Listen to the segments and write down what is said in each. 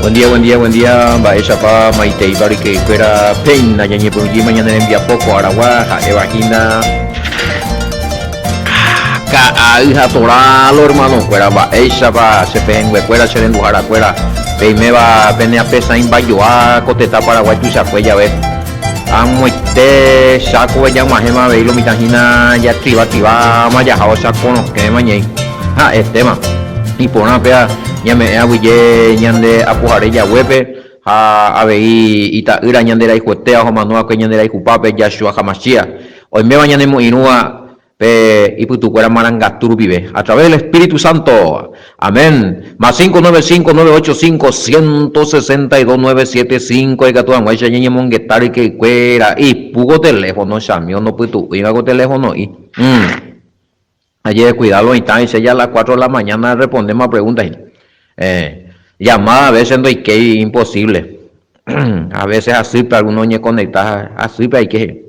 Buen día, buen día, buen día. Mba'éichapa maiteipa ryke'ykuéra péina ñañepyrũjíma ñane rembiapo ko aragua ha'éva hína ka'ay ha toralo hermano-kuéra. Mba'éichapa che pehẽnguekuéra, che renduharakuéra peiméva pene apesãimbajoa ko tetã Paraguái tuichakue jave. Amoite Chákope jag̃uahẽma avei lo mitã hína jatriva triváma jahávo Cháko rokẽma ñai. Ha'etéma. Iporã péva ñame'ẽ aguyje ñande apohare jaguépe ha avei ita'ýra ñande rayhuetéva omano va'ekue ñande rayhupápe Yahshua HaMashiach. Oiméva ñanemo'irũva Pe ipytukuéra marangatu rupive, a través del Espíritu Santo. Amén. Más 595 985 162 975 ikatu hag̃uáicha ñañemongeta ryke'ykuéra. Ipu ko teléfono chami ondopytu'úiva ko teléfono'i. Mm. Ajedescuida lo mitã dice ya a las 4 de la mañana respondéma pregunta hína. Eh, llamada a veces ndoikéi imposible. A veces hasýpe alguno oñeconecta hasýpe aike he'i.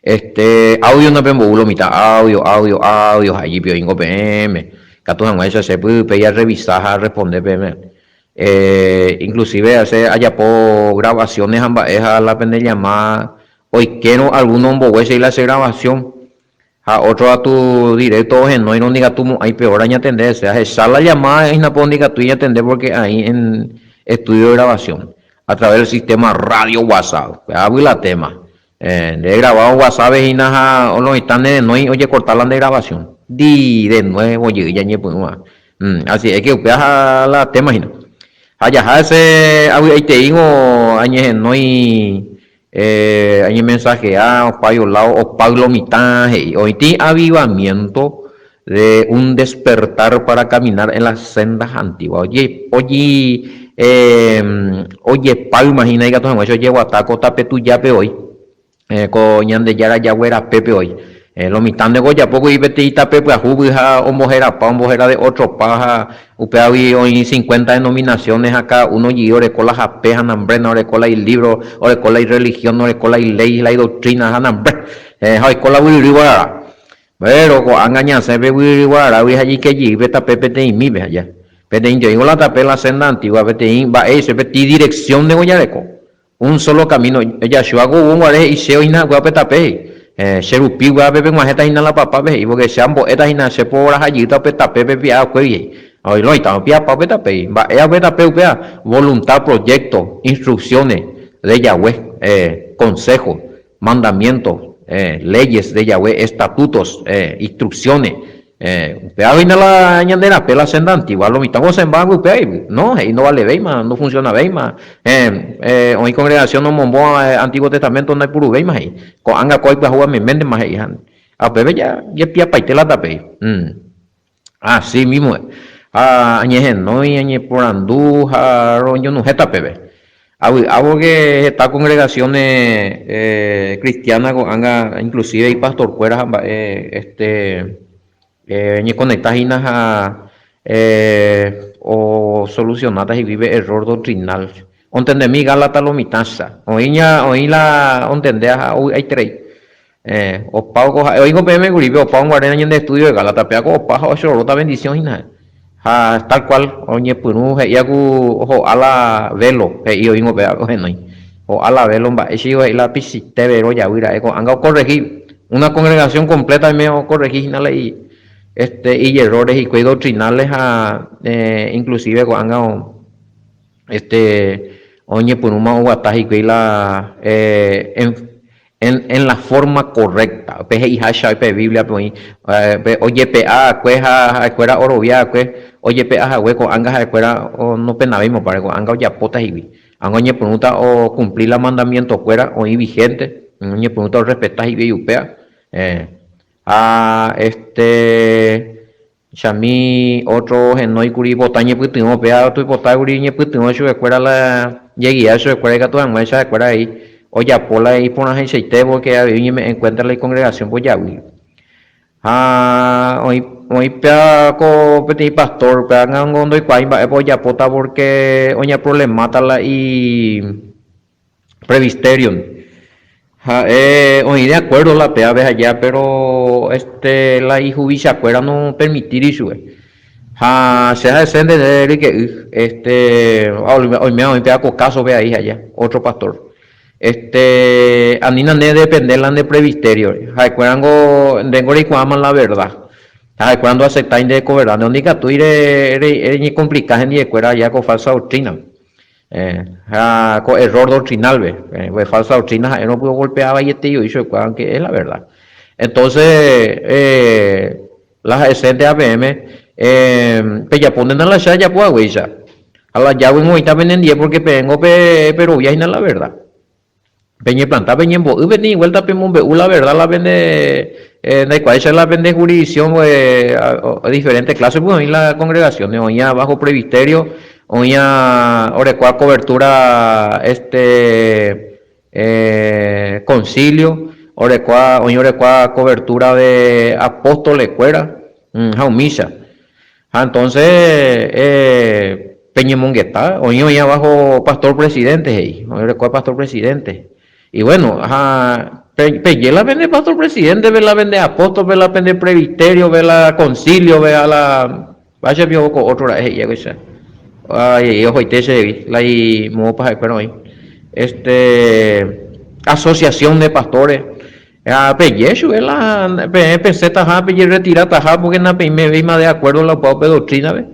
Este audio napembou lo mitã audio, audio, audio ha allípe oĩngo peẽme. Katu hag̃uáicha che pype arrevisa ha arresponde peẽme. Eh, inclusive che ajapo grabaciones ha mba'e ha la pende llama oikérõ alguno ombogue che la che grabación ha otro katu directo ohenóirõ ndikatumo'ãi pe hora ñatende hese. Ahecha la llamada hína po ndikatúi ñatende porque aĩ en estudio de grabación a través del sistema radio WhatsApp. Upéva la tema. Nde grabado WhatsApp-pe hína ha onoĩta ne renói ojekorta la nde grabación. Di de nuevo jey jañepyrũva. Así es que upéva la tema hína. Ha jaha ese avy'aiteíngo añehenói añemensajea opáy lado opáy lo mitã he'i oĩtĩ avivamiento de un despertar para caminar en las sendas antiguas. Oje, oji, eh, ojepáyma hína ikatu hag̃uáicha ojeguata ko tape tujápe voi, eh, ko Ñandejára Yahweh rapépe voi. Eh, lo mitã ndeko ojapo kuri peteĩ tape pyahúgui ha omboherapa, ombohera de otropa ha upévagui oĩ cincuenta denominaciones ha cada uno oji oreko la hape ha nambre, na oreko la ilibro, oreko la irreligión, oreko la iley, la idoctrina ha nambre. Eh, ha oiko la guyryry guarara. Péro ko'ág̃a ñasẽ pe guyryguarágui ha jaike pe tape peteĩmípe aja. Peteĩ joĩvo la tape la senda antigua peteĩ mba'éicha peteĩ dirección niko jareko. Un solo camino. Yahshua ko guare he'i che oĩna haguéva pe tape he'i. Che rupi guápe peg̃uahẽta hína la papápe he'i, porque che ambo'éta hína che poraha jeýta upe tapépe pi'akuégui he'i. Ha oĩrõ oĩta opiapa upe tape he'i. Mba'éva upe tape upéva? Voluntad, proyecto, instrucciones de Yahweh, consejo. Mandamiento, leyes de Yahweh, estatutos, instrucciones. Upéva hína la ñande rape, la senda antigua. Lo mitã osẽmba upéva, no, he'i ndovalevéima, ndofuncionavéima. Oĩ congregación omombo Antiguo Testamento ndaipuruvéima he'i. Ko'ág̃a ko ipyahúva meméntema he'i. Ha upépe japiapaite la tape. Así mismo, ha añehenói, añeporandu ha roñonuhẽta peve. Avy'a porque heta congregaciones cristiana ko'ág̃a inclusive ipastorkuéra ha mba'e este oñeconecta hína ha osolucionáta hikuái pe error doctrinal. Ontendemi Gálatas lo mitãcha. Oĩ ña, oĩ la ontendéva ha ovy'aiterei. Opa ko ha'e oĩko peẽme kuri pe opa oguare ñande estudio de Gálatas péva ko opa ha ochoróta bendición hína ha'e. Ha tal cual oñepyrũ he'íva ku ho'a la velo he'i oĩko péva ohenói. Ho'a la velo mba'éicha he'i la pichite vero javy ra'e ko'ág̃a okorrehi una congregación completa oime okorrehi hína la este ijerrores hikuái doctrinales ha inclusive ko'ág̃a este oñepyrũma oguata hikuái la En la forma correcta. Pe he'iháicha pe Bíbliape oĩ, pe ojepe'a va'ekue ha ha'ekuéra orovia va'ekue ojepe'a hague ko'ág̃a ha'ekuéra nopenavéima opáre, ko'ág̃a ojapóta higui. Ág̃a oñepyrũta okumpli la mandamientokuéra oĩ vigente, oñepyrũta orrespeta hikuái upéva. Ha este chami ótro ohenói kuri ipota ñepytyvõ, péva oipota kuri ñepytyvõ chupekuéra la jegia chupekuéra ikatu hag̃uáicha ha'ekuéra avei ojapo la iporãhaichaite pórke avei oñeme'ẽ en kuénta la ikongregasión pojavy. Ha oĩ oĩ péva ko peteĩ pastór, péva ningo ndoikuaái mba'épa ojapóta pórke oñaprovlemáta la i Presbiterio. Ha'e oĩ de acuerdo la pévape aja, pero este la ihuvichakuéra no permitíri chupe. Ha che ha'ese nde ryke'y, este, oiméva oĩ péva ko kásope ahí aja, otro pastor. Este, anína nde depende la nde presbiterio-re. Ha'ekuérango ndéngo reikuaáma la verdad. Ha ha'ekuéra ndoaceptái nde ko verdad, nde ndikatúi reñekomplika hendivekuéra aja ko falsa doctrina-pe. Ha ko error doctrinal-pe. Pe falsa doctrina ha'érõ pe ogolpea vaietei voi chupekuéra, aunque es la verdad. Entonces, la ha'esénteha peẽme, pejapóntena la che ajapo haguéicha. Ha la jágui oĩta penendie porque peẽngo perovia hína la verdad. Peñeplanta peñembo'y peteĩ vuelta pemombe'u la verdad la pende ndaikuaáicha la pende jurisdicción diferente clase pues oĩ la congregaciones, oĩa bajo presbiterio, oĩa orekóva cobertura este concilio, orekóva oĩ orekóva cobertura de apóstoles kuéra ha umícha. Ha entonces peñemongeta, oĩ oĩ abajo pastor presidente he'i, oĩ orekóva pastor presidente. Y bueno, ha peje la pende pastor presidente, pe la pende apóstol, pe la pende presbiterio, pe la concilio, pe la mba'éicha piko ko otro ra'e he'i haguéicha. Ay, ohoite chehegui, la moõpa ha'ekuéra oĩ. Este, asociación de pastores. Ha peje chupe la peẽ pesẽtaha pejerretirataha pórke napeimevéima de akuérdo la opa upe doktrínape.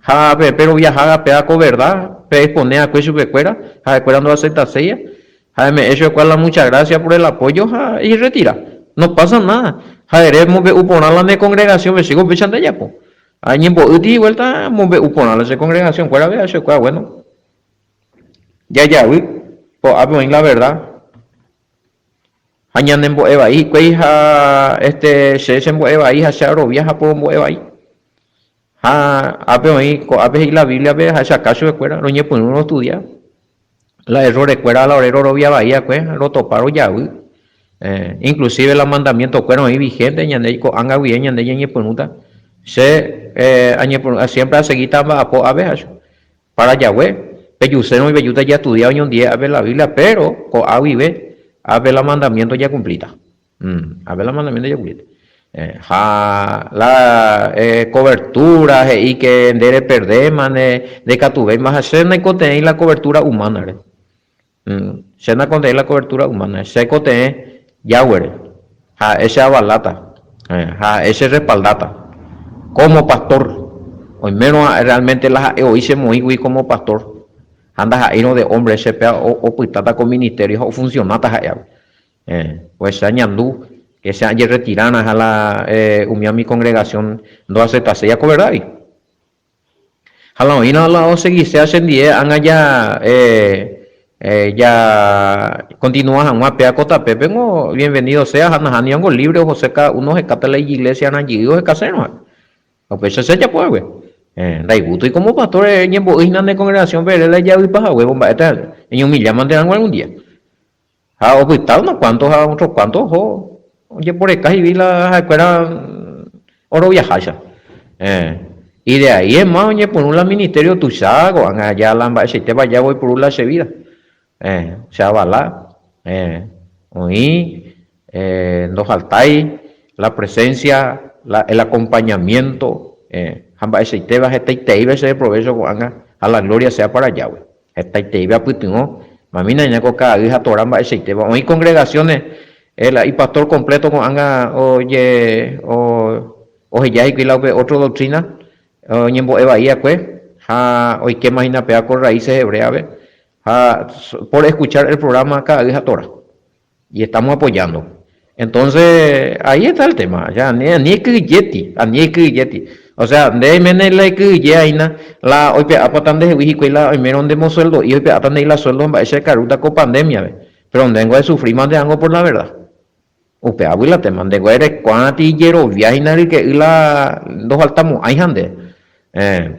Ha peẽ peroviahága péva ko verda peexpone va'ekue chupekuéra, ha'ekuéra ndoaseptaséiva. Ha eme'ẽ chupekuéra la mucha grásia por el apójo ha ejerretira. No pasa náda. Ha ere emombe'u porã la ne kongregasiónpe, chíko upéicha nde ajapo. Ha eñembo'ýti vuélta emombe'u porã la che kongregasionkuérape ha chupekuéra, guéno, jajavy, ko'ápe oĩ la verda. Ha ñanembo'e vai hikuái ha este che chembo'e vai ha che arovia ha porombo'e vai. Ha ápe oĩ ko'ápe he'i la Bíbliape ha chaka chupekuéra roñepyrũ rostudia la errorekuéra la ore rorovia vai va'ekue rotopa rojavy. Inclusive la mandamientokuéra oĩ vigente ñande ko'ág̃a guive ñande ñañepyrũta. Che añepyrũ siempre asegíta amba'apo ápe ha che. Para jave, pejusérõ ipejúta jastudia oñondie ápe la Biblia, péro ko'a guive ápe la mandamiénto jakumplíta. Ápe la mandamiénto jakumplíta. Ha la kovertúra he'i ke nde reperdéma, ndaikatuvéima ha che naikotevẽi la kovertúra umánare. Che naikotevẽi la kovertúra umánare, che aikotevẽ Yahweh-re, ha'e cheavaláta, ha'e cherrespaldáta kómo pastór. Oimérõ realménte la ha'e voi chemoĩgui kómo pastór, ha ndaha'éirõ de ómbre che péva opytáta ko ministério ha ofunsionáta ha'e avei. Pues che añandu ke che ajerretirárã ha la umi mi kongregasión ndoaseptaséi ko verdágui. Ha la oĩrõ la osegiséva chendie ág̃a ja ja kontinua hag̃ua péva ko tapépengo bienvenido sea ha nahánirõngo libre ohose cada uno ohekáta la ijiglesia rãjy ohekasérõ ha'e. Upéicha che ajapo hague. Ndaigústoi como pastor eñembo'y hína ne congregación-pe ere la ijavypa haguévo mba'éta eñehumillámante hag̃ua algún día. Ha opyta unos cuantos ha otros cuantos oho ojeporeka higui la ha'ekuéra oroviaháicha. Y de ahí es más oñepyrũ la ministerio tuicha ko'ág̃a aja la mba'eichaitépa aja oipuru la che vida. Che avala, oĩ, ndofaltái la presencia, la, el acompañamiento, ha mba'eichaitéva hetaiteíva che deprovecho ko'ág̃a ha la gloria sea para Yahweh. Hetaiteive apytyvõ, mamína ña ko ka'ay ha Torá mba'eichaitéva. Oĩ congregaciones el ipastor completo ko'ág̃a oje oheja hikuái la upe otro doctrina oñembo'e vai akue ha oikéma hína péva ko raíces hebreas-pe ha por escuchar el programa ka'ay ha Torá. Y estamos apoyando. Entonces, ahí está el tema. Ya, ani, ani ekyhyjéti, ani ekyhyjéti. O sea, nde oiméne la ekyhyje aína, la oipe'ápata ndehegui hikuái la oimérõ nde mosueldo'i oipe'áta ndehegui la sueldo mba'éicha ekarúta ko pandemia-pe. Pero ndéngo esufríma nde ángo por la verdad. Upévagui la tema. Ndéngo erekuaáti ijerovia hína ryke'y la ndofaltamo'ãiha nde. Eh.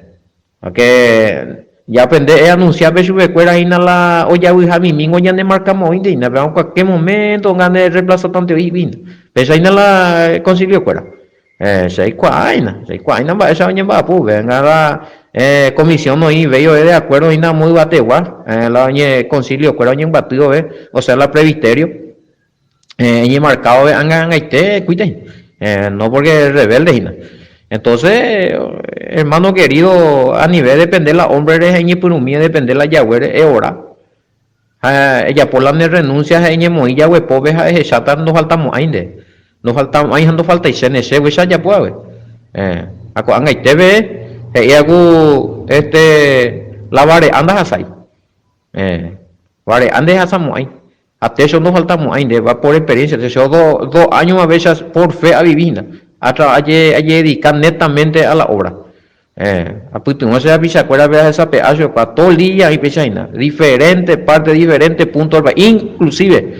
Pórke ja pende eanunsiápe chupekuéra hína la ojavyha mimíngo ñane markamoĩnte hína, péva kualkier moménto ñane rremplasatanteoi hína. Péicha hína la konsiliokuéra. Che aikuaa hína, che aikuaa hína mba'éicha oñemba'apo upéva la komisión noĩvéi ore de akuérdo hína amo yvategua, la konsiliokuéra oñembyaty vove, osea la presbiterio. Eñemarkávove ág̃a ag̃aite ekuíta hína, no pórke rrebélde hína. Entonces, hermano querido, anive depende la hombre rehe eñepyrũmi edepende la Yahweh-re, eora. Ha ejapo la ne renuncia ha eñemoĩ Yahweh pópe ha ehecháta ndofaltamo'ãi nde. Ndofaltamo'ãi ha ndofaltaichéne che guicha ajapo hague. Ha ko'ag̃aitépe he'íva ku este la vare'a ndahasái. Vare'a ndehasamo'ãi. Ha técho ndofaltamo'ãi nde, va por experiencia, che do año avéicha por fe avivi hína. Ajededika netamente a la obra. Apytyvõ che rapichakuérape ahesape'a chupekuéra todo día oĩ péicha hína, diferente parte, diferente punto del país, inclusive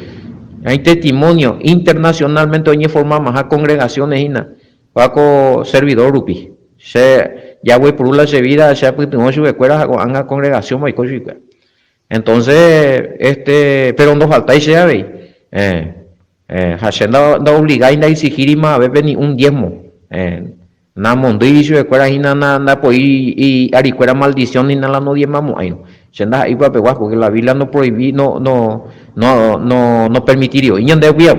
hay testimonio internacionalmente oñeformamaha congregaciones hína, kóva ko servidor rupi. Che jaguepuru la che vida che apytyvõ chupekuéra ha ko'ág̃a congregación-pe oiko chuguikuéra. Entonces, este, pero ndofaltái che avei. Eh, eh, ha che ndaobligái ndaexigíri mavépe ni un diezmo. Eh, namondýi ichupekuéra hína ndapoíri hi'arikuéra maldición ni la nodiezmamo'ãirõ. Che ndaha'éi upapegua, porque la Biblia noprohibí, no, no, no, no, nopermitíri voi ñande upéva.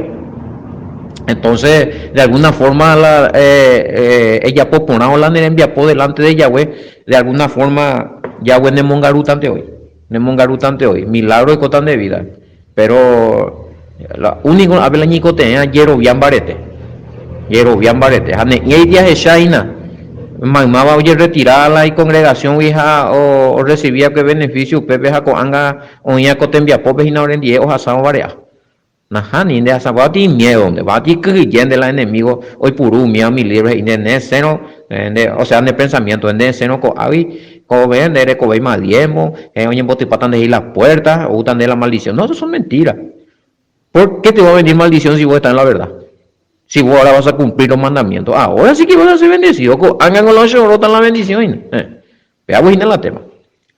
Entonces, de alguna forma la, eh, eh, ejapo porãvo la ne rembiapo delante de Yahweh, de alguna forma Yahweh nemongarútante voi, nemongarútante voi, milagro oikóta nde vida. Pero la único ápe la ñeikotevẽva jerovia mbarete, jerovia mbarete. Ha ne'ĩraiti jahecha hína maymáva ojerretira la icongregación-gui ha orrecibi va'ekue beneficio upépe ha ko'ág̃a oĩva ko tembiapópe hína orendie ohasárõ vare'a. Nahániri, nde hasã va'oti miedo nde, va'oti kyhyje nde la enemigo oipuru umíva umi libro he'i nde nesẽrõ nde, o sea nde pensamiento nde esẽrõ ko'águi kove nde rekovéima diezmo, oñembotypáta nde he'i la puerta, oúta nde la maldición. No, eso son mentiras. ¿Por qué te va a venir maldición si vos estás en la verdad? Si vos ahora vas a cumplir los mandamientos, ahora sí que vas a ser bendecido, ko'ág̃a con la ochoróta la bendición. Peávo hína la tema.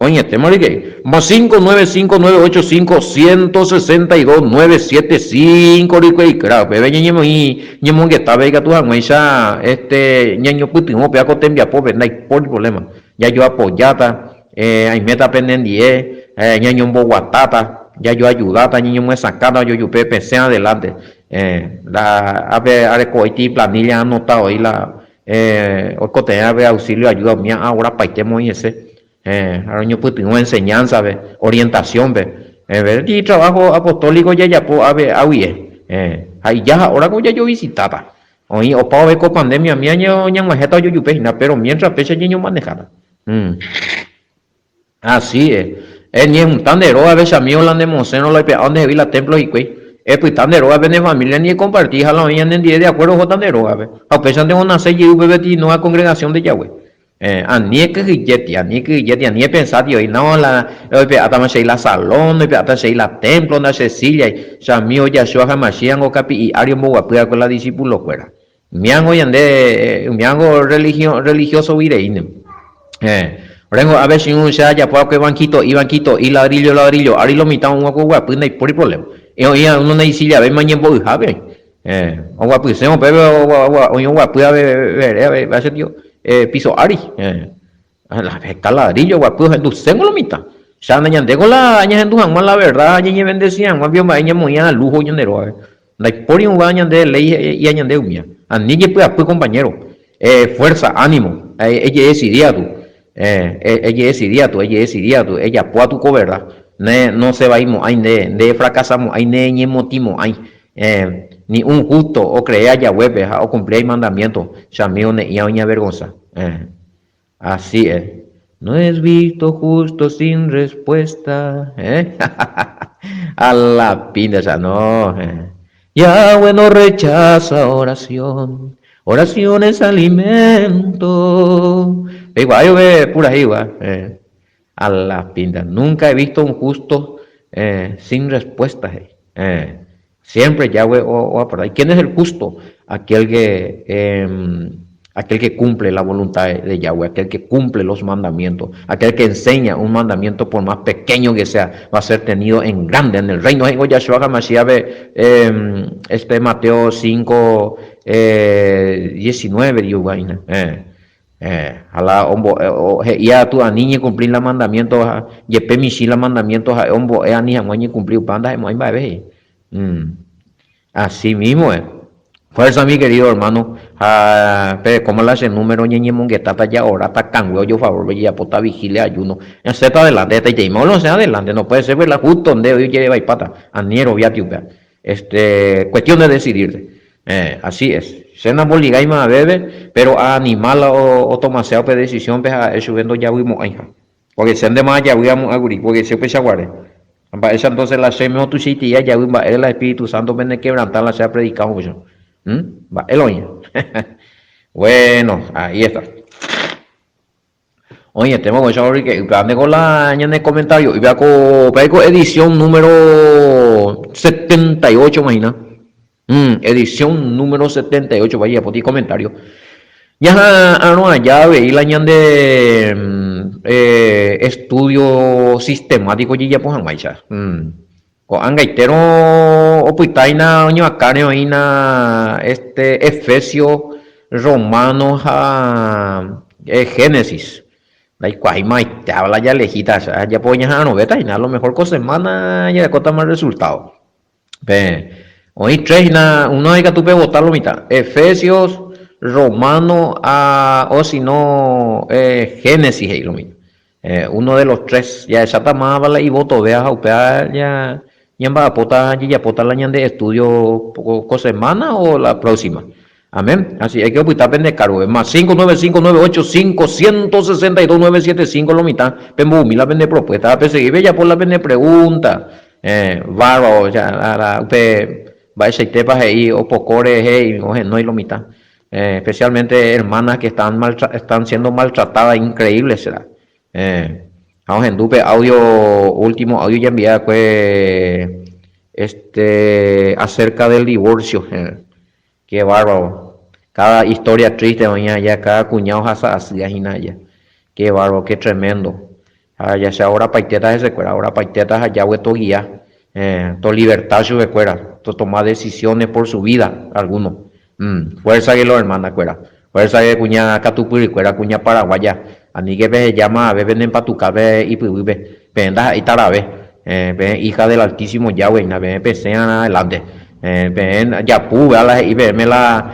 Oñetéma rike. Más 5 9 5 9 8 5 162 9 7 5 rykue ikra. Upépe ñañemoĩ ñemongetápe ikatu hag̃uáicha este ñañopytyvõ péva ko tembiapópe ndaipóri problema. Jajoapojáta, aiméta penendie, ñañomboguatáta, jajoajudáta, ñañomyesakãta ojojupe pesẽ adelante. La ápe areko'aiti planilla anota oĩ la Oikotevẽ pe auxilio ayuda umi aorapaite moĩ hese, ha roñopytyvõ enseñanza-pe, orientación-pe. Peteĩ trabajo apostólico jajapo ápe águie, ha ija ha hora ko jajovisitáta. Oĩ opa vove ko pandemia umi ñag̃uahẽta ojojupe hína, pero mientras péicha ñañomaneháta. Así es. Eñehunta nde rógape chamigo la nemosẽrõ la oipe'a ndehegui la templo hikuái. Epyta nde rógape ne familia ndive ekomparti ha la oĩ ñanendive de acuerdo ohóta nde rógape. Ha upéichante onase jey upépe tĩnóva congregación nde jague. Ani ekyhyjéti, ani ekyhyjéti, ani epensáti oĩ, no la oipe'átama chei la salón, oipe'áta chei la templo, nda che síllai. Chamigo Yahshua Hamashiach ngo kapi'i ári omboguapy va'ekue la discípulo kuéra. Umíango ñande, umíango religión, religioso-gui reíne. Oréngo ápe chiũ che ajapo va'ekue banquito'i, banquito'i, ladrillo, ladrillo ári lo mitã oúva ko guapy ndaipóri problema. Oĩ alguno ndaisillavéima ñembo'yhápe oĩ. Oguapysẽ upépe oĩ oguapy ave vere ave che tio piso ári. Heta ladrillo oguapy ohenduséngo lo mitã. Cha ñandéko la ñahendu hag̃ua la verdad ha ñañevendesi hag̃ua pio mba'e ñamoĩva lujo ñande rógape. Ndaipóri uvã ñande léi he'íva ñande umíva. Ani jepy'apy compañero. Fuerza, ánimo. Ejedesidi atu. Ejedesidi atu, ejedesidi atu, ejapo atu ko verdad. Ne nosẽvaimo'ãi nde, ndeefrakasamo'ãi, neñemotĩmo'ãi. Ni un justo ocrea Yahweh-pe ha ocumplia imandamiento, chamigo ne'ĩva oñeavergonza. Así es. No es visto justo sin respuesta. ¿Eh? A la pinta, ya no. Eh. Yahweh no rechaza oración. Oración es alimento. Igual yo ve pura igual. Eh. A la pinta. Nunca he visto un justo eh, sin respuesta. Eh. eh. Siempre Yahweh o, o ¿Y quién es el justo? Aquel que, eh, aquel que cumple la voluntad de Yahweh, aquel que cumple los mandamientos, aquel que enseña un mandamiento por más pequeño que sea, va a ser tenido en grande en el reino. Yahshua HaMashiach, eh, este Mateo 5, eh, 19, digo, vaina. Eh, eh, ha la ombo'e, he'i atu ani ñekumpli la mandamiento ha jepe michĩ la mandamiento ha'e ombo'e ani hag̃ua ñekumpli upéva ndaha'emo'ãi mba'eve he'i. Mm. Así mismo es. Fuerza mi querido hermano, ha perekóma la che número ñañemongetáta jaoráta kangue ojofavorpe jajapóta vigilia ayuno. Ñasẽta adelante, hetaiteíma osẽ adelante, no puede ser pues la justo nde oĩ ojerevaipáta, ani eroviáti upéva. Este, cuestión de decidirte. Eh, así es. Che namboligáima avéve, pero aanima la otomasea upe decisión-pe ha ha'e chupe ndojavymo'ãiha. Porque che ndéma ajavy amo'ãkuri, porque che upeichaguare. Ha mba'éicha entonces la che oime otuichaitei ajavy mba'ére la Espíritu Santo pene quebranta la che apredicávo upéicha. ¿Mm? Mba'e la oĩva. Bueno, ahí está. Oĩetéma upéicha porque upéva ndeko la ñane comentario, upéva ko, upéva ko edición número 78 ma hína. Edición número 78, vaya poti comentario. Ñaha'arõ aja avei la ñande estudio sistemático jejapo hag̃uáicha. Ko'ág̃aitérõ opytáina oñoakãre oĩna este Efesios, Romanos ha Génesis. Ndaikuaáimaite la jalehíta, japo ñaha'arõvéta hína, a lo mejor ko semana jarekótama resultado. Pe, oĩ tres hína, uno ikatu pevota lo mitã, Efesios, Romano ha o si no Génesis he'i lo mitã. Uno de los tres, jahecháta mávapa la ivotovéva ha upéva ña ñamba'apóta ha jajapóta la ñande estudio ko semana o la próxima. Amén. Así es que opyta pende kárgope. Más 5 9 5 9 8 5 162 9 7 5 lo mitã pembovymi la pende propuesta ha pesegi pejapo la pende pregunta. Eh, bárbaro, ya, la, la, upe mba'eichaitépa he'i opoko rehe ohenói lo mitã. Eh, especialmente hermanas que están maltra, están siendo maltratadas, increíble será. Eh, ha ohendu pe audio, último audio jaenvia va'ekue este acerca del divorcio. Eh. Qué bárbaro. Cada historia triste oĩ aja, cada kuña ohasa asy hína aja. Qué bárbaro, qué tremendo. Ha jahecha orapaitéta hesekuéra, orapaitéta ha Yahweh togia, eh, toliberta chupekuéra, totoma decisiones por su vida, alguno. Mm, fuerza que los hermana-kuéra, fuerza que kuña katupyrykuéra, kuña paraguaya, aníke peheja mavave penempatuka pe ipyvýpe, peẽ ndaha'éi tarave, eh, peẽ hija del Altísimo Yahweh hína, peẽ pesẽ adelante. Peẽ japu upéva la he'i peẽme la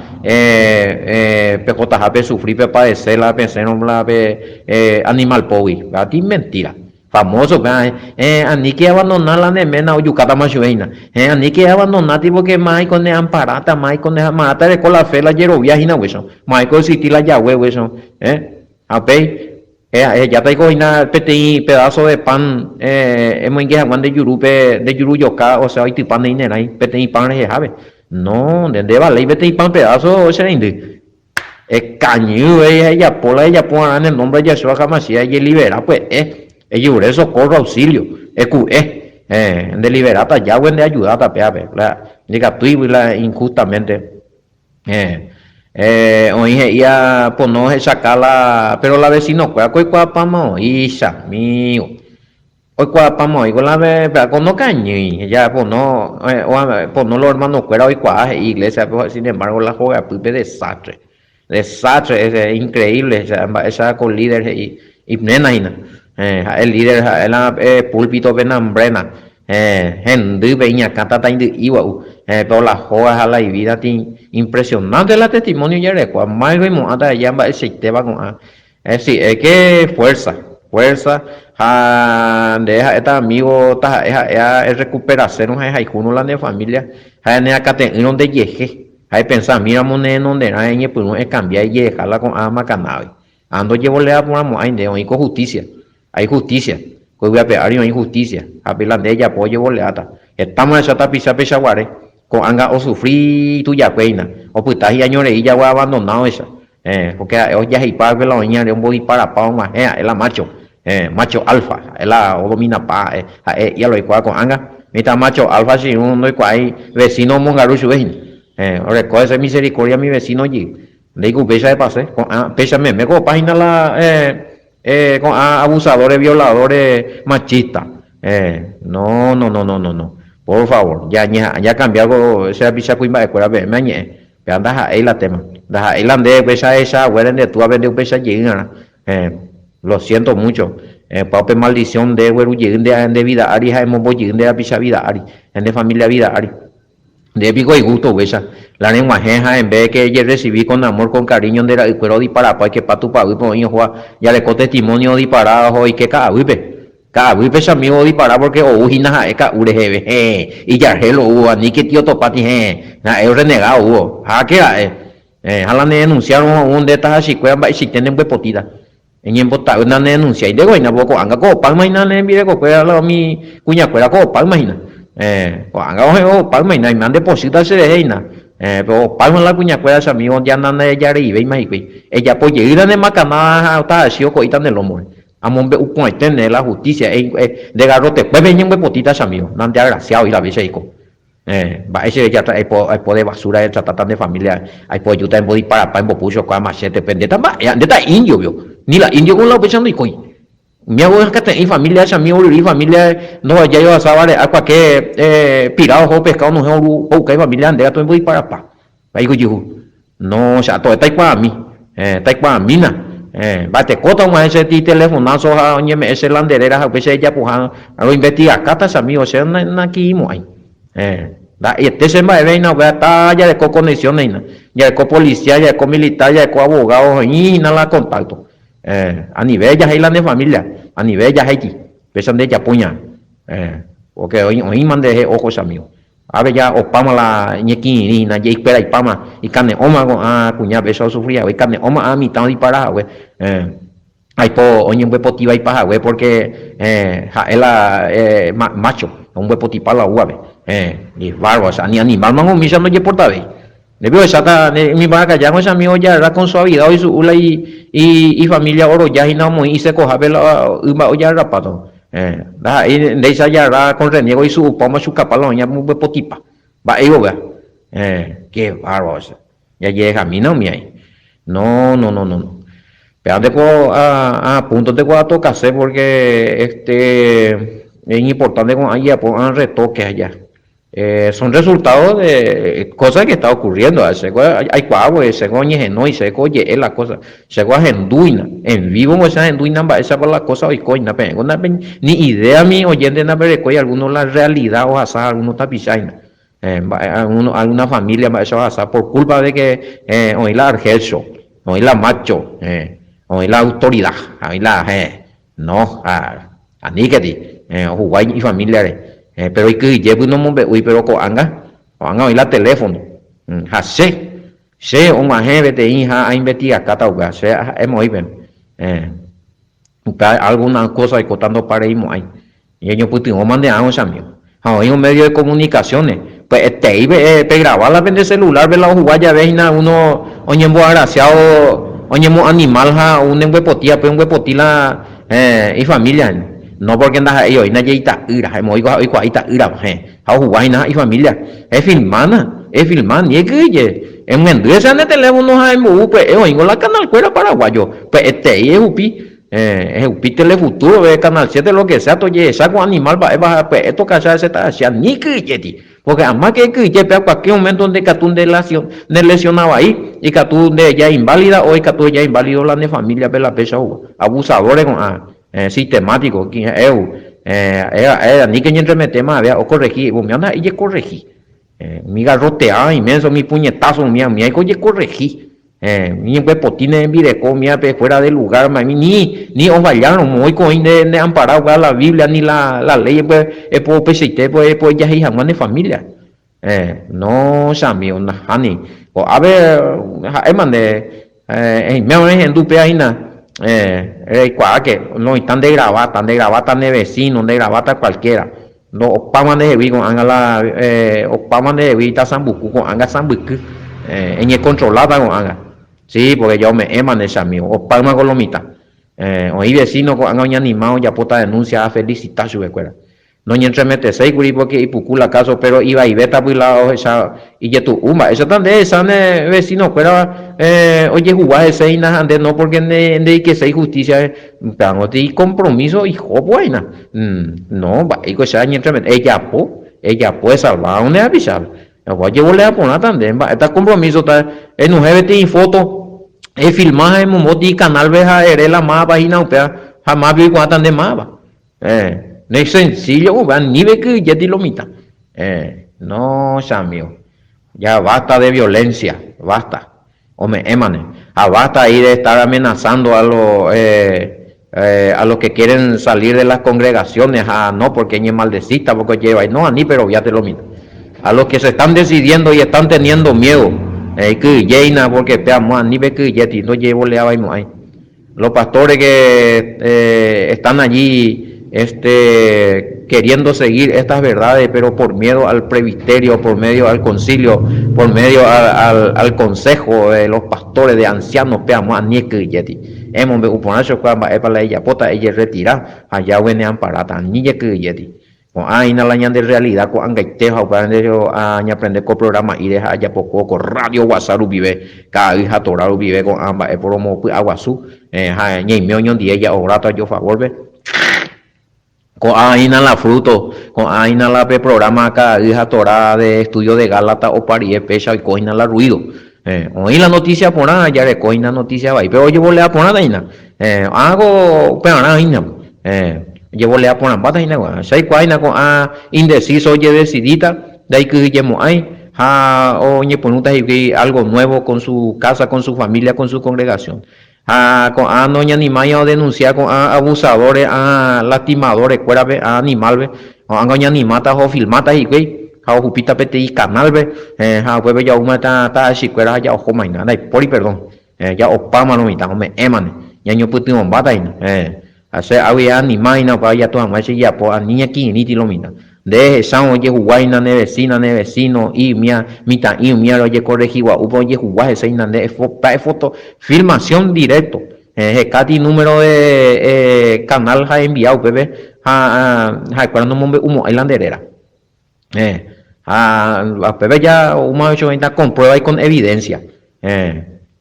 pehotaha pesufri pepadese la pesẽrõ la pe animal pógui. Upéva ti mentira. Famoso upéva heẽ aníke eabandona la ne ména ojukátama chupe hína. Heẽ aníke eabandona pórke máiko ne amparáta, máiko ne, máta ereko la fe la jerovia hína upéicha. Máiko oexistí la Yahweh upéicha. Ha upéi Ehejáta piko hína peteĩ pedáso de pan emoinge hag̃ua nde jurúpe, nde juru joka, osea oitypa ne inerãi peteĩ pan rehehápe? No, nde ndevaléi peteĩ pan pedáso che reindy. Ekañy uvei ha ejapo la ejapo va'erã ne nómbre Yahshua HaMashiach ejelivera pya'e, ejure socorro, auxilio, eku'e, ndeliveráta Yahweh ndeajudáta pévape, la ndikatúigui la injustamente. Oĩ he'íva pono ohechaka la, péro la vesinokuéra ko oikuaapáma oĩ chamígo. Oikuaapáma oĩ ko la ko nokañýi, ja pono, pono los hermanokuéra oikuaa he'i iglésiape, sin embargo la hogapýpe desastre, desastre, es increíble mba'éicha ko líder he'i ipnéna hína. Ha'e líder, ha'e la púlpitope nambréna. Héẽ, hendýpe iñakã tataindy'i gua'u. Héẽ, pero la hóga ha la ivida tĩ impresionante la testimonio jarekóva. Máviko imo'ãta aja mba'eichaitéva ko'ã. Es decir, es que fuerza, fuerza ha nde ha'éta amigo taha'e ha'éva errecuperasérõ ha ehayhúrõ la ne familia ha neakate'ỹrõ ndejehe ha epensamíramo ne renonderã eñepyrũ ekambia ejeheha la ko'ã makanávai. Ha ndojevolea porãmo'ãi nde oĩ ko justicia. Hay justicia. Ko yvy ape ári oĩ justicia. Ha pe la nde ejapo ojevoleáta. Hetáma echa tapicha peichaguare. Ko'ág̃a osufri itujakue hína. Opyta hi'año rei jagua abandonado-icha. Héẽ, porque ha'e ojaheipa va'ekue la oĩare ombodiparapa og̃uahẽ ha'e la macho. Héẽ, macho alfa. Ha'e la odominapa ha'e. Ha'e he'íva la oikuaa ko'ág̃a. Mitã macho alfa che irũ ndoikuaái vecino omongaru chupe hína. Héẽ, oreko hese misericordia mi vecino jey. Ndéiko upéicha epase, ko'ã péicha meme ko opa hína la ko'ã abusadores, violadores, machista. No, no, no, no, no, no. Por favor, ja ñeha'ã jakambia ko che rapicha kuimba'ekuéra peẽme añe'ẽ. Péva ndaha'éi la tema. Ndaha'éi la nde upéicha ahecha haguére nde túape nde upéicha jeýrã. Lo siento mucho. Opa upe maldición nde gueru jey nde vida ári ha emombo jey nde rapicha vida ári, nde familia vida ári. Nde piko igusto upéicha, la reg̃uahẽ ha en vez que ejerrecibi con amor, con cariño nde ra'ykuéra odiparapa oikepa tupãguýpe oĩ ohóva jareko testimonio odipara oho oike ka'aguýpe. Ka'aguýpe chamigo odipara porque ou hína ha'e ka'u reheve, héẽ, ijarhél oúvo, aníke tio topáti, héẽ, ha'e orrenega oúvo, háke ra'e, héẽ, ha la nedenunsiárõ ou nde tahachikuéra mba'eichaite nembyepotĩta. Eñembotavy nanedenunsiái nde goína, pórke ko'ág̃a ko opáyma hína ne rembirekokuéra la umi kuñakuéra ko opáyma hína. Héẽ, ko'ág̃a ohe'õ opáyma hína, yma ndepochýta cherehe hína. Héẽ, péro opáyma la kuñakuéra che amígo ja nandejareivéima hikuái. Ejapo jeýna ne makanada ha tahachi oko'íta ne lómore. Amombe'u porãite ndéve la hustísia, nde garrotekuépe eñembyepotĩta che amígo, nandeagrasiádoi la véicha eiko. Héẽ, mba'e che reja aipo aipo de basura retratáta nde familia, aipo ejúta embodiparapa embopu chokua machétepe, ndéta mba'e, ndéta indio vio, ni la indio con la upéicha ndoikói. Umi avoi hakate'ỹ familia chami oryry familia ndohejái ohasa vare'a kuake pira oho pesca onohẽ oru ho'uka ifamilia ha nde katu embodiparapa. Mba'éiko ojehu? No, che atoe taikuaami. Héẽ, taikuaamína. Héẽ, mba'etekóta og̃uahẽ che ti telefonazo ha oñeme'ẽ che la nde réra ha upéicha ejapoha roinvestigakáta che amigo, che nakiĩmo'ãi. Héẽ, nda'eiete che mba'eve hína upéva, ta jareko conexión hína, jareko policía, jareko militar, jareko abogado, oĩ hína la contacto. Héẽ, anive jahai la ne familia, anive jahaiti, upéicha nde ejapo ña. Héẽ, porque oĩma nderehe ojo che amigo. Ápe ja opáma la ñekirirĩ hína, jeikueraipáma, ikane'õma ko'ã kuña péicha osufri hague, ikane'õma ã mitã odipara hague, aipo oñembyepoti vaipa hague pórke ha'e la mácho, ombyepotipá la oúvape, ibárba, osea ni animálmango umícha ndojeportavéi. Ndépe ohecháta umi mbarakajáko che amigo ojagarra con suavidad oisu'u la ifamilia oroja hína omoĩ isekohápe la y mba'e ojagarrapáta. Ndaha'éi ndéicha ajagarra con reniego oisu'upa omachukapa la oĩva ombopotipa. Mba'éiko upéva. Qué bárbaro che. Jajehehamína umi aĩ. No, no, no, no. Péva ndeko a punto ndeko atokase porque este iñimportante ko'ã ijapo ã retoque aja. Son resultado de cosas que está ocurriendo, chéko aikuaa voi, chéko oñehenói, chéko oje'e la cosa, chéko ahendúina, en vivo che ahendúina mba'éichapa la cosa oikóina, peẽko ni ideami ojénte ndaperekói alguno la realidad ohasa alguno tapicha hína, mba'e alguno, alguna familia mba'éicha ohasa por culpa de que oĩ la argelcho, oĩ la macho, oĩ la autoridad, oĩ la, No, ha aníketi, ohuguái ifamíliare, péro ikyhyjépy nomombe'úi, péro ko'ág̃a, ko'ág̃a oĩ la teléfono. Ha che, che og̃uahẽ peteĩ ha ainvestigakáta upéva, che ha'éma oĩ peẽme. Upéva algúna kósa oikóta ndopareimo'ãi. Ñañopytyvõma nde ãvo chamigo. Ha oĩ un medio de comunicaciones, pya'etei pegrava la pende celular-pe la ohuga jave hína uno oñemboagraciado, oñemoanimal ha ou nembyepoti ape ombyepoti la ifamilia hína. No porque ndaha'éi oĩ ndaje ita'ýra, ha'emoĩko ha'e oikuaa ita'ýrava, héẽ, ha ohuga hína ifamilia. Efilmána, efilma, ani ekyhyje, emyendy esa nde teléfono ha embou pya'e oĩngo la canal-kuéra paraguayo, pya'etei ehupi. Ehupi Telefuturo ve, Canal 7, lo que sea, tojehecha ko animal mba'épa ha pya'e tokacha hese tahachi, ani kyhyjéti. Porque amáke ekyhyje péva cualquier momento nde ikatu nde nde lesiona vai, ikatu nde eja inválida o ikatu eja inválido la ne familia pe la péicha oúva. Abusadores ko'ã sistemático, ha'éu, ha'e aníke oñentremetéma avea okorregi, umíva ndaha'éi jekorregi. Umi garroteada inmenso, umi puñetazo umíva, umíva ojekorregi. Ñembyepoti ne rembireko umívape fuera de lugar mami ni ni ofallárõ moõiko oĩ nde ne ampara upéva la Biblia ni la la ley epo upeichaite epo ejahei hag̃ua ne familia no che amigo nahániri ko'ápe ha'éma nde eiméva rehendu upéva hína reikuaáke noĩta nde graváta nde graváta ne vecino nde graváta cualquiera No opáma ndehegui ko'ág̃a la opáma ndehegui itasãmbuku ko'ág̃a sãmbyky eñekontroláta ko'ág̃a. Sí, pórke ja ome'ẽma ne chamigo, opáyma ko lo mitã. Oĩ vesíno ko'ág̃a oñanima ojapóta denúnsia afelisita chupekuéra. Noñentremeteséi kuri pórke ipuku la káso, péro ivaivétapy la ohecha ijetu'u. Mba'éichata nde ehecha ne vesinokuéra ojehugua hese hína ha nde no pórke ndeikeséi hustísiare. Upévango ikompromíso ihópo hína. No, mba'éiko che añentremete. Ejapo, ejapo esalva nde rapichápe. Opa ojevolea porãta nde, mba'éta kompromísota enohẽ peteĩ fóto, efilma ha emombóti ikanálpe ha ere la mávapa hína upéva ha mávape oikuaáta nde mávapa. Eh, ne sencillo upéva, ani rekyhyjéti lo mitã. Eh, no, che amigo. Ya basta de violencia, basta. Ome'ẽmane. Ha basta ahí de estar amenazando a los a los que quieren salir de las congregaciones ha no porque ñemaldecita, porque ojevai. No, ani peroviáte lo mitã. A los que se están decidiendo y están teniendo miedo, ikyhyjéina porque pe amo ani pekyhyjéti, ndojevoleavaimo'ãi. Los pastores que están allí este queriendo seguir estas verdades pero por miedo al presbiterio, por medio al concilio, por medio al al consejo de los pastores, de ancianos, pe amo ani ekyhyjéti. Emombe'u porã chokua mba'épa la ejapóta ejerretira ha Yahweh neamparáta, ani jekyhyjéti. Ko'ã hína la ñande realidad ko'ãngaite ha upéva nde añaprende ko programa'íre ha ajapoko ko radio guasa rupive, ka'ay ha Torá rupive ko'ã mba'e poromopy'aguasu ha ñaime oñondive ja'obráta ojofavórpe. Ko'ã hína la fruto, ko'ã hína la pe programa ka'ay ha Torá de estudio de Gálatas opa rire péicha oiko hína la ruido. Oĩ la noticia porã, jareko hína noticia vai, péro ojevolea porãta hína. Ág̃a upearã hína. Ojevolea porãmbáta hína ko'ág̃a. Che aikuaa hína ko'ã indeciso ojedecidíta, ndaikyhyjemo'ãi ha oñepyrũta hikuái algo nuevo con su casa, con su familia, con su congregación. Ha ko'ã noñanimái odenuncia ko'ã abusadores, ã lastimadores kuérape, ã animal-pe, ko'ág̃a oñanimáta ha ofilmáta hikuái ha ohupíta peteĩ canal-pe ha upépe ja'úma ta'achikuéra ha ja'ohóma hína. Ndaipóri perdón. Ja opámarõ mitã ome'ẽmane, ñañopytyvõmbáta hína. Ha che águi eanima hína opa ijatu hag̃ua che ijapo ani ñakirirĩti lo mitã. Nde ehechárõ ojehugua hína ne vecina, ne vecino, i umía mitã'i umíare ojekorrehi gua'úpa ojehugua hese hína nde pya'e foto filmación directo. Hekáti número de canal ha envia upépe ha ha'ekuéra nomombe'umo'ãi la nde réra. Ha upépe ya oúma oĩta con prueba y con evidencia.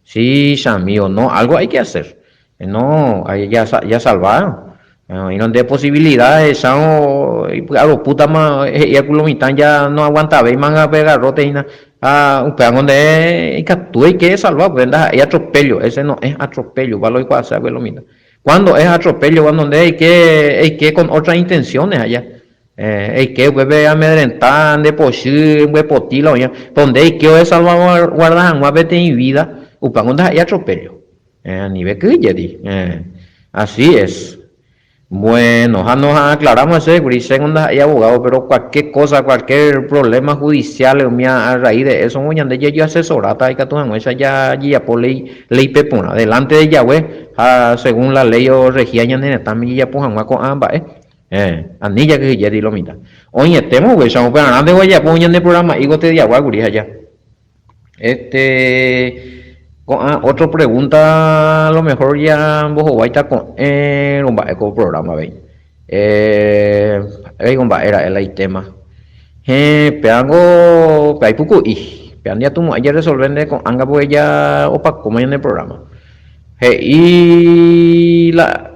Sí, chamigo, no, algo hay que hacer. No, ya, ya salva. Oĩrõ nde posibilidad ehechárõ ipy'aropútama he'íva ku lo mitã ya no aguantavéima pe garrote hína. Ha upévango nde ikatu eike esalva, upéva ndaha'éi atropello, ese no es atropello, upéva lo oikuaase va'ekue lo mitã. Cuando es atropello? Cuando nde eike, eike con otras intenciones allá. Eike upépe amedrenta, nde pochy, mbyepoti la oĩva. Pero nde eike oesalvaguarda hag̃ua peteĩ vida, upévango ndaha'éi atropello. Anive kyhyjéti. Así es. Bueno, ha nos aclaramos ese kuri, chéngo ndaha'éi abogado, pero cualquier cosa, cualquier problema judicial umía a raíz de eso ñande jajoasesoráta ikatu hag̃uáicha jajapo léi, léipe porã, delante de Yahweh ha según la ley orregía ñane retãme jajapo hag̃ua ko'ã mba'e. Héẽ, ani jakyhyjéti lo mitã. Oĩetéma upéicha, upearãnte ojapo ñande programa'i ko tediagua kuri ha ja. Este, ko'ã otro pregunta lo mejor ñambohováita ko'ẽrõ mba'e ko programa avei. Eh, mba'éiko mba'e ra'e la itéma. Héẽ, péango pe aipuku'i, péa ndiatumo'ãi jaresolve nde ko'ág̃a porque ja opakóma ñande programa. He'i la.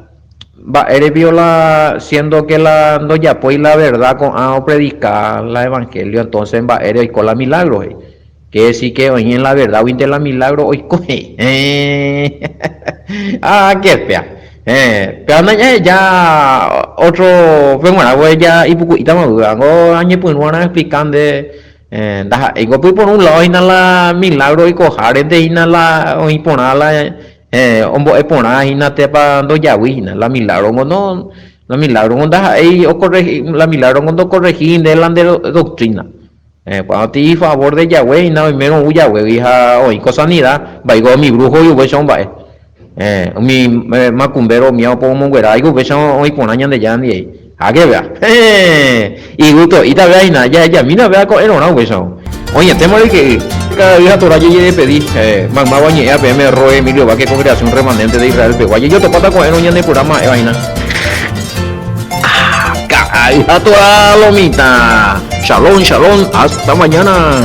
Mba'ére pio la siendo que la ndojapói la verdad ko'ã opredika la evangelio entonces mba'ére oiko la milagro he'i. Quiere decir que oĩ en la verdad guinte la milagro oiko he'i. Ah que péa. Héẽ, péa ndajaheja otro pe g̃uarã voi ja ipuku'ítama vy'ángo añepyrũarã aexplika nde ndaha'éiko pyporũ lado hína la milagro oikohárente hína la oĩ porã la Héẽ, ombo'e porã hína tépa ndojavýi hína. La milagro-ngo no, la milagro-ngo ndaha'éi okorrehi, la milagro-ngo ndokorrehíri nde la nde doctrina. Héẽ, kuaáti favor de Yahweh hína oimérõ ou Yahweh-gui ha oĩ ko sanida, mba'éiko umi brujo-gui upéicha omba'e. Héẽ, umi macumbero umíva oporomongueráiko upéicha oĩ porã Ñandejára ndive. Háke péa. Héẽ! Igusto'íta péa hína, jahejamína péa ko'ẽrõrã upéicharõ. Oĩetéma roike'y. Karai ha Torá jejedepedi. Maymáva oñe'ẽva peẽme Roe Emilio Vázquez Congregación Remanente de Israel pegua. Jejotopáta ko'ẽrõ ñane programa ha'éva hína. Karai ha Torá lo mitã. Shalom, shalom, hasta mañana.